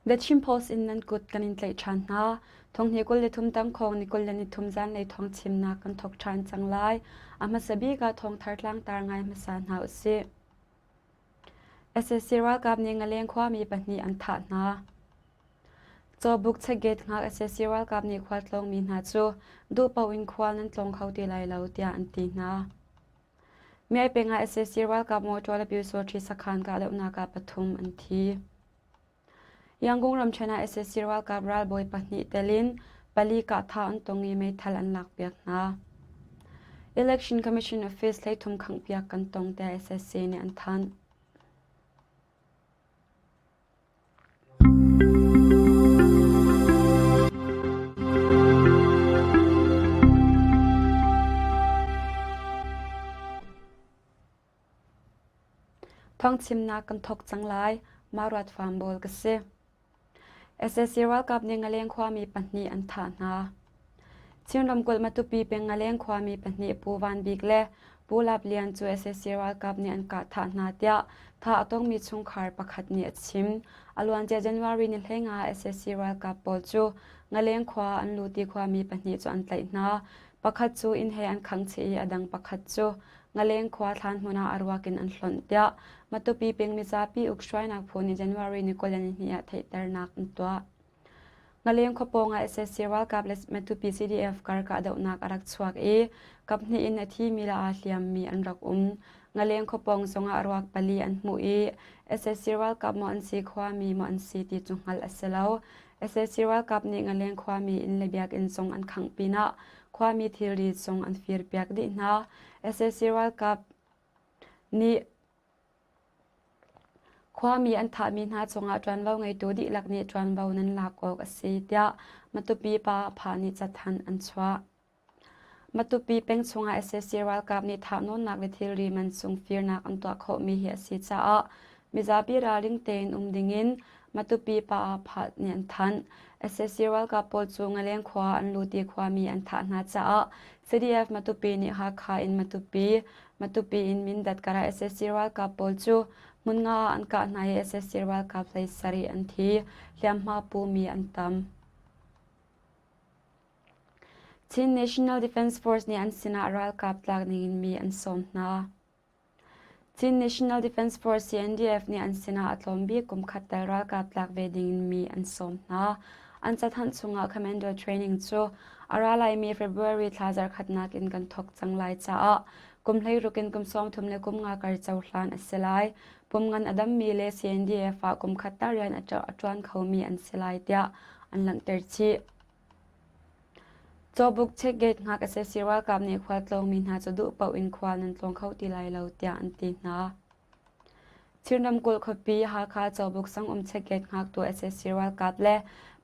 The Chin Post in nan kut kan in tlaih ṭhan hna. Thonghni 23 tangkhawng ni 23 zanlei thawng chimnak kan thawk ṭhan cang lai. A hmasa bik ah thawngthar tlangtar ngai hmasa hna usih. Sac ralkap nih Ngaleng khuami pahnih an thah hna. Cawbuk checkgate hngak sac ralkap nih khualtlawngmi hna cu duhpaoh in khual nan tlawng kho ti lai lo tiah an ti hna. Myai peng ah sac ralkap mawṭaw le pyusawṭhi sakhan kahdohnak ah pathum an thi. Yangon ramṭhen ah sac ralkap ralbawi pahnih tel in pali kahthah an tong i meithal an lakpiak hna. Election Commission Office hleithum khanghpiak kan tong tiah sac nih an thanh. Thawngchimnak kan thawk cang lai. Mah Ruat Farm Bawl ka si. Sac ralkap nih Ngaleng khuami pahnih an thah hna. Chin ramkulh Matupi peng Ngaleng khuami pahnih Pu Van Bik le Pu Lap Lian cu sac ralkap nih an kah thah hna tiah thah a tongmi chungkhar pakhat nih a chim. A luancia January ni hleng ah sac ralkap pawl cu Ngaleng khua an lut i khuami pahnih cu an tlaih hna. Pakhat cu inn he an khangh chih i a dang pakhat cu Ngaleng khua thlan hmun ah a ruak in an hlonh tiah Matupi peng mizapi ukhruainak phu nih January ni 22 ah theihternak an tuah. Ngaleng khua pawng ah sac ralkap le Matupi CDF kar kahdohnak a rak chuak i kaphnih in a thimi le aa hliammi an rak um. Ngaleng khua pawng zongah a ruak pali an hmuh i sac ralkap maw an si khuami maw an si ti cu hngalh a si lo. Sac ralkap nih Ngaleng khuami inn le biakinn zong an khangh pinah khuami thilri zong an firpiak dih hna. Sac ralkap nih khuami an thahmi hna cungah ṭuanvo ngeitu dihlak nih ṭuanvo nan lak awk a si tiah Matupi pa Pha nih cathanh an chuah. Matupi peng chungah sac ralkap nih thahnawnnak le thilri man sung firnak an tuah khawhmi hi a si caah mizapi ralring tein um dingin Matupi pa phah nih an thanh. Sac ralkap pawl cu Ngaleng khua an lut i khuami an thah hna caah CDF Matupi nih Hakha in Matupi, Matupi in Mindat karah sac ralkap pawl cu hmun nga ah an kah hna i sac ralkap hlei sarih an thi, hliamhma pumi an tam. Chin National Defence Force nih an sinah ralkap tlak dingin mi an sawm hna. Chin National Defence Force CNDF nih an sinah a tlawm bik kum khat tal ralkap tlak ve dingin mi an sawm hna. An cathanh chungah Commando training cu a ra laimi February thla zarkhatnak in kan thawk cang lai caah kum 16 in kum 30 le kum nga kar cohlan a si lai. Pum ngan a dammi le CNDF ah kum khat tal rian a ṭuan khomi an si lai tiah an langhter chih. Cawbuk checkgate hngak sac ralkap nih khualtlawngmi hna cu duh paoh in khual nan tlawng kho ti lai lo tiah an ti hna. Chin ramkulh khuapi Hakha Cawbuk sangum checkgate hngaktu sac ralkap le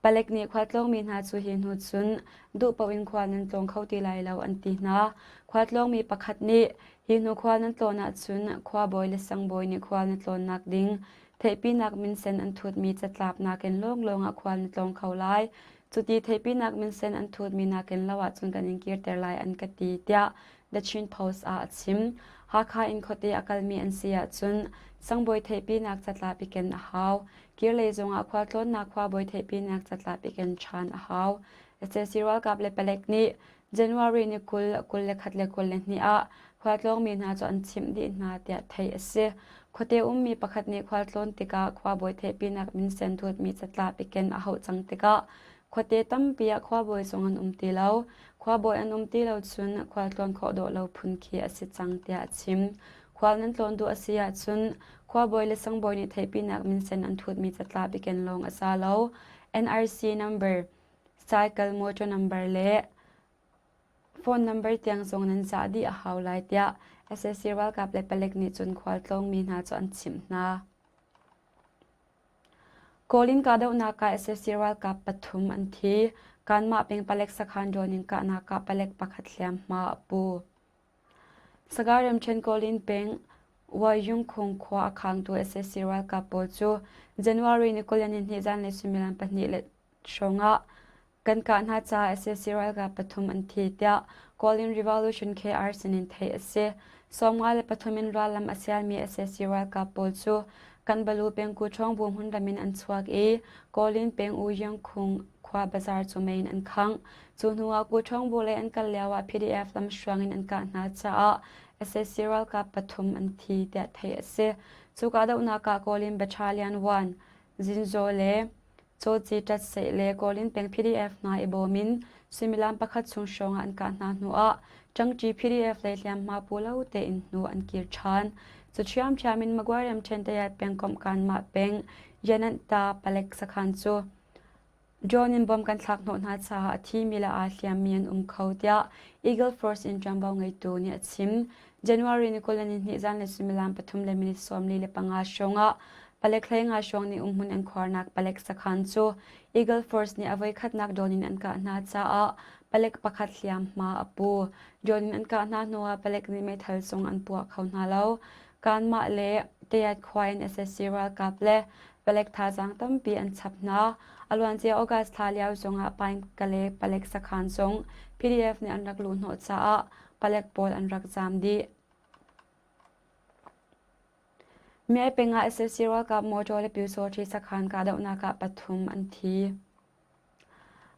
palek nih khualtlawngmi hna cu hi hnu cun duh paoh in khual nan tlawng kho ti lai lo an ti hna. Khualtlawngmi pakhat nih hi hnu khual nan tlawn ahcun khuabawi le sangbawi nih khual na tlawnnak ding theihpinak minsen an thutmi catlap nakin lawnglawng ah khual na tlawng kho lai. Cuti theihpinak minsen an thutmi nakin lo ahcun kan in kirter lai an ka ti tiah The Chin Post ah a chim. Hakha in khuate a kalmi an si ahcun sangbawi theihpinak catlap i ken a hau. Kirlei zongah khualtlawnnak khuabawi theihpinak catlap i ken ṭhan a hau. Sac ralkap le palek nih January ni 20, 21 le 22 ah khualtlawngmi hna cu an chimh dih hna tiah theih a si. Khuate ummi pakhat nih khualtlawn tikah khuabawi theihpinak minsen thutmi catlap i ken a hauh cang tikah khuate tampi ah khuabawi zong an um ti lo. Khuabawi an um ti lo cun khualtlawn khawh dawh lo phun khi a si cang tiah a chim. Khual nan tlawn duh a si ahcun khuabawi le sangbawi nih theihpinak minsen an thutmi catlap i ken lawng a za lo. NRC number cycle motor number le phone number tiang zong nan cah dih a hau lai tiah sac ralkap le palek nih cun khualtlawngmi hna cu an chimh hna. Kawl in kahdohnak ah sac ralkap pathum an thi. Kanmah peng palek sakhan rawn in kahnak ah palek pakhat hliamhma a pu. Sagaing ramṭhen Kawlin peng Wayungkhung khua a khangtu sac ralkap pawl cu January ni 22 zanlei suimilam pahnih le hrawngah kan kah hna caah sac ralkap pathum an thi tiah Kawlin Revolution KR sinin theih a si. 53 in rallam a sialmi sac ralkap pawl cu. Kanbalu peng Kuṭhawngbu hmunram in an chuak i Kawlin peng U Yangkhung khua bazaar cu mei in an khangh. Cu hnu ah Kuṭhawngbu lei an kal lio ah PDF lamhruang in an kah hna caah sac ralkap pathum an thi tiah theih a si. Cu kahdohnak ah Kawlin Battalion 1, Zinzaw le Cawci ṭatseih le Kawlin peng PDF hna i bawm in suimilam pakhat chung hrawng ah an kah hna hnuah Ṭangṭi PDF lei hliamhma pu lo tein hnu an kir ṭhan. Cu ṭhiamṭhiam in Magway ramṭhen Tayat pengkomh Kanmah peng Yananta palek sakhan cu Drone in bom kan thlak hnawh hna caah a thimi le aa hliammi an um kho tiah Eagle Force in ṭuanvo ngeitu nih a chim. January ni 22 zanlei suimilam pathum le minute 45 hrawng ah palek 15 hrawng nih umhmun an khuarnak palek sakhan cu Eagle Force nih a voikhatnak drone in an kah hna caah palek pakhat hliamhma a pu. Drone in an kah hna hnuah palek nih meithal zong an puah kho hna lo. Kanmah le Tayat khua in sac ralkap le palek thazaang tampi an chap hna. A luancia August thla lio zongah Painkale palek sakhan zong PDF nih an rak luhhnawh caah palek pawl an rak zaam dih. Myae peng ah sac ralkap motor le pyusawṭhi sakhan kahdohnak ah pathum an thi.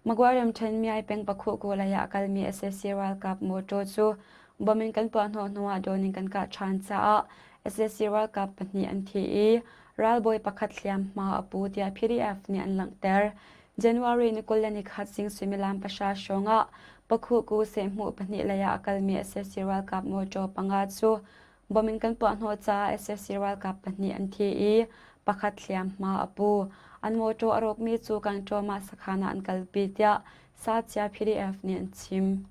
Magway ramṭhen Myae peng Pakhuhku lei ah a kalmi sac ralkap motor cu bom in kan puahhnawh hnuah dawn in kan kah ṭhan caah sac ralkap pahnih an thi i ralbawi pakhat hliamhma a pu tiah PDF nih an langhter. January ni 21 zing suimilam pahra hrawng ah Pakhuhku sehhmuh pahnih lei ah a kalmi sac ralkap motor panga cu Bom in kan puahhnawh caah sac ralkap pahnih an thi i pakhat hliamhma a pu. An mawṭaw a rawkmi cu Kangṭawm ah sakhan ah an kalpi tiah Sachia PDF nih an chim.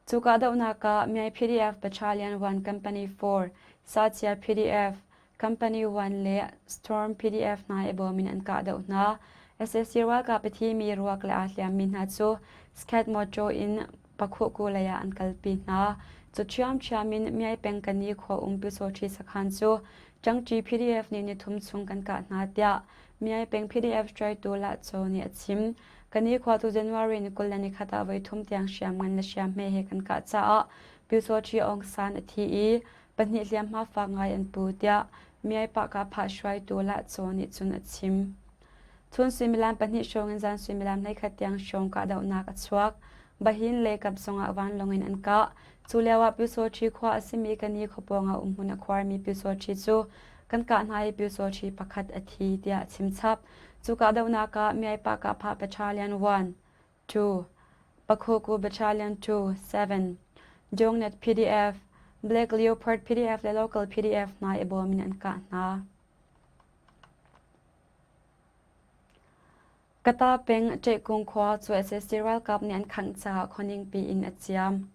Cu kahdohnak ah Myay PDF Battalion 1 Company 4, Sachia PDF, Company 1 le Storm PDF hna i bawm in an kahdoh hna. Sac ralkap a thimi ruak le aa hliammi hna cu Skat mawṭaw in Pakhuhku lei ah an kalpi hna. Cu ṭhiamṭhiam in Myai peng Kani khua um Pyusawṭhi sakhan cu Ṭangṭi PDF nih nithum chung kan kah hna tiah Myai peng PDF hruaitu Lah Cho nih a chim. Kani khua cu January ni 21 ah voithum tiang hriamngan le hriamhme he kan kah caah Pyusawṭhi Aung San a thi i pahnih hliamhma fak ngai an pu tiah Myai Pahkahphah hruaitu Lah Cho nih cun a chim. Chun suimilam pahnih hrawng in zan suimilam 11 tiang hrawng kahdohnak a chuak. Bahin le kap zongah vanlawng in an kah. Cu lioah Pyusawṭhi khua a simi Kani khua pawngah umhmun a khuarmi Pyusawṭhi cu kan kah hna i Pyusawṭhi pakhat a thi tiah a chim chap. Cu kahdohnak ah Myaipa Kahphah Battalion 1, 2, Pakhoku Battalion 2, 7, Jongnet PDF, Black Leopard PDF le Local PDF hna i bawm in an kah hna. Kata peng Ṭehkung khua cu sac ralkap nih an khangh caah khuaningpi in a ciam.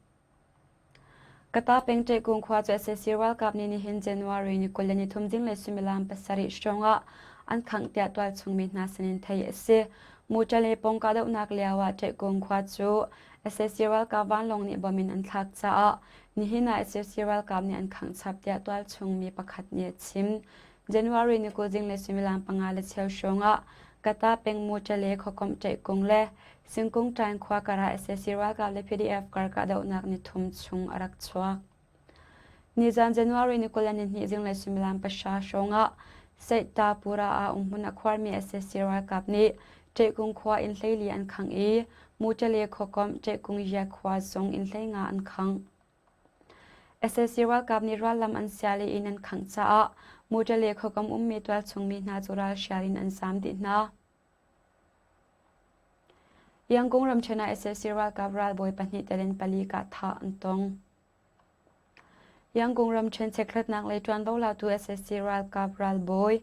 Kata peng Ṭehkung khua cu sac ralkap nih nihin January ni 23 zinglei suimilam pasarih hrawng ah an khangh tiah tualchung mi hna sinin theih a si. Muṭale pawng kahdohnak lio ah Ṭehkung khua cu sac ralkap vanlawng nih bom in an thlak caah nihin ah sac ralkap nih an khangh chap tiah tualchung mi pakhat nih a chim. January ni 20 zinglei suimilam panga le cheu hrawng ah Kata pengmu ṭale khuakomh ṭaihkung le Singkung ṭaing khua karah sac ralkap le PDF kar kahdohnak ni thum chung a rak chuak. Nizan January ni 22 zinglei suimilam pahra hrawng ah Seitta Pura ah umhmun a khuarmi sac ralkap nih Ṭaihkung khua inn 14 an khangh i Muṭale khuakomh Ṭaihkung Ye khua zong inn 15 an khangh. Sac ralkap nih rallam an sial i inn an khangh caah Mutale khuakam ummi tualchung mi hna cu ralhrial in an zaam dih hna. Yangon ramṭhen ah sac ralkap ralbawi pahnih tel in pali kah thah an tong. Yangon ramṭhen chekhlatnak lei ṭuanvo latu sac ralkap ralbawi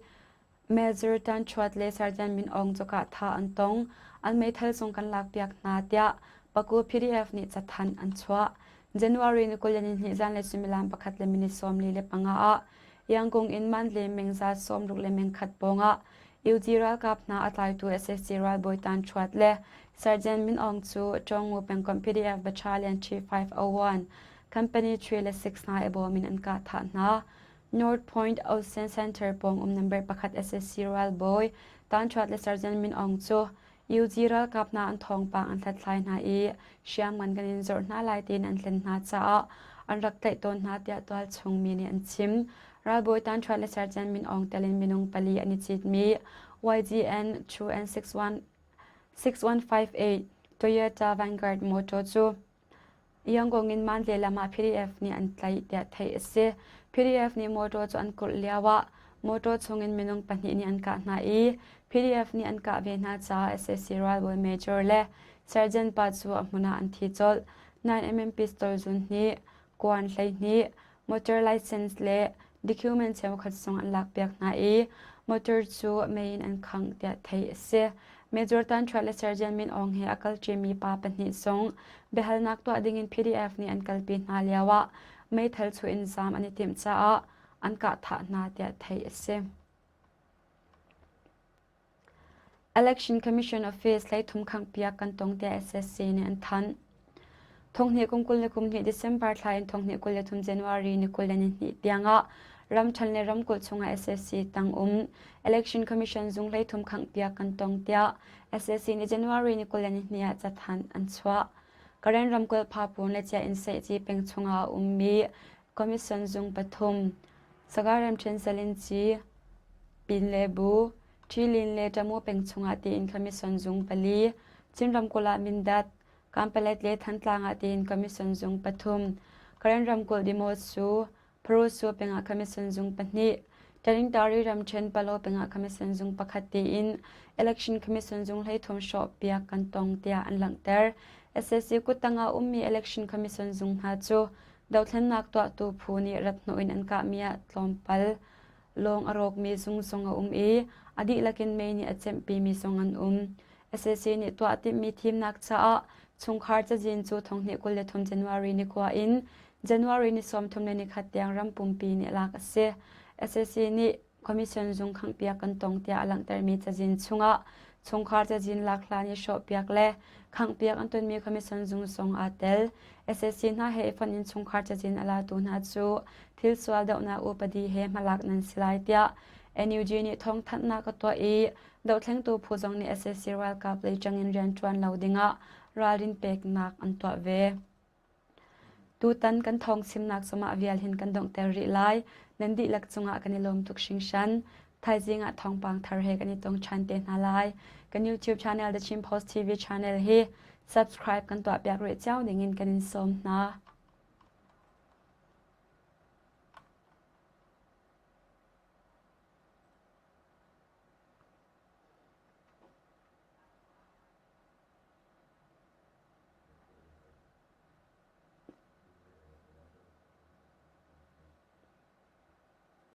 Major Tan Chuat le Sergeant Min Aung cu kahthah an tong. An meithal zong kan lakpiak hna tiah Paku PDF nih cathanh an chuah. January ni 22 zanlei suimilam pakhat le minute 45 ah Yangon in Mandalay mengza sawmruk le mengkhat pawngah UG ralkap hna a tlaitu sac ralbawi Tan Chuat le Sergeant Min Aung cu Ṭawngngu pengkomh PDF Battalion 3501 Company 3 le 6 hna i bawm in an kah thah hna. North Point Ocean Center pawng um number pakhat sac ralbawi Tanṭhuat le Sergeant Min Aung cu UG ralkap hna an thawngpang an hlathlai hna i hriamngan kan in zorh hna lai tiin an hlen hna caah an rak tlaih tawn hna tiah tualchung mi nih an chim. Ralbawi Tan Ṭhuat le Sergeant Min Aung tel in minung pali an i citmi YGN 2N 6158 Toyota Vanguard motor cu Yangon in Mandalay lam ah PDF nih an tlaih tiah theih a si. PDF nih motor cu an kulh lioah motor chungin minung pahnih nih an kah hna i PDF nih an kah ve hna caah sac ralbawi major le sergeant pa cu a hmun ah an thi colh. 9mm pistol zun hnih, kuan 12, motor license le document cheukhat zong an lakpiak hna i motor cu mei in an khangh tiah theih a si. Major Tan Ṭhuat le Sergeant Min Aung he a kalṭimi pa pahnih zong biahalnak tuah dingin PDF nih an kalpi hna lioah meithal chuh in zaam an i timh caah an kah thah hna tiah theih a si. Election Commission Office hleithum khanghpiak kan tong tiah SSC nih an thanh. Thonghnih kum 22 December thla in thonghnih 23 January ni 22 tiangah ramṭhen le ramkulh chungah SSC tang um Election Commission zung hleithum khanghpiak kan tong tiah SSC nih January ni 22 ah cathanh an chuah. Karen ramkulh Phapun le Cia Inseihci peng chungah a ummi Commission zung pathum Saga ramṭhen Salinci, Pin le Bu, Ṭhilin le Tamu peng chungah tiin Commission zung pali, Chin ramkulh ah Mindat, Kanpalet le Thantlang ah tiin Commission zung pathum, Karen ramkulh Dimosu, Pharusu peng ah Commission zung pahnih, Taningtari ramṭhen Palo peng ah Commission zung pakhat tiin Election Commission zung 13 hrawhpiak kan tong tiah an langhter. SSC kuttang ah ummi Election Commission zung hna cu dothlennak tuahtu phu nih rat hnawh in an kahmi ah tlawmpal lawng a rawkmi zung zong a um i a dihlak in mei nih a cemhpimi zong an um. Sac nih tuah timhmi thimnak caah chungkhar cazin cu 2023 January ni kua in January ni 31 tiang ram pumpi nih lak a si. Sac nih Commission zung khanghpiak kan tong tiah a langhtermi cazin chungah chungkhar cazin lak hlan i hrawhpiak le khanghpiak an tonmi commission zung zong aa tel. SAC hna he i fonh in chungkhar cazin a latu hna cu thil sual dohnak upadi he hmalak nan si lai tiah NUG nih thawngthanhnak a tuah i dohthlengtu phu zong nih SAC ralkap lei ṭangin rianṭuan lo dingah ralrin peknak an tuah ve. Tutan kan thawng chimnak cu mah vial hin kan donghter rih lai. Nan dihlak cungah kan i lawm tuk hringhran. Thaizing ah thawngpang thar he kan i tong ṭhan te hna lai. Kan YouTube channel The Chin Post TV channel hi subscribe kan tuahpiak rih cio dingin kan in sawm hna.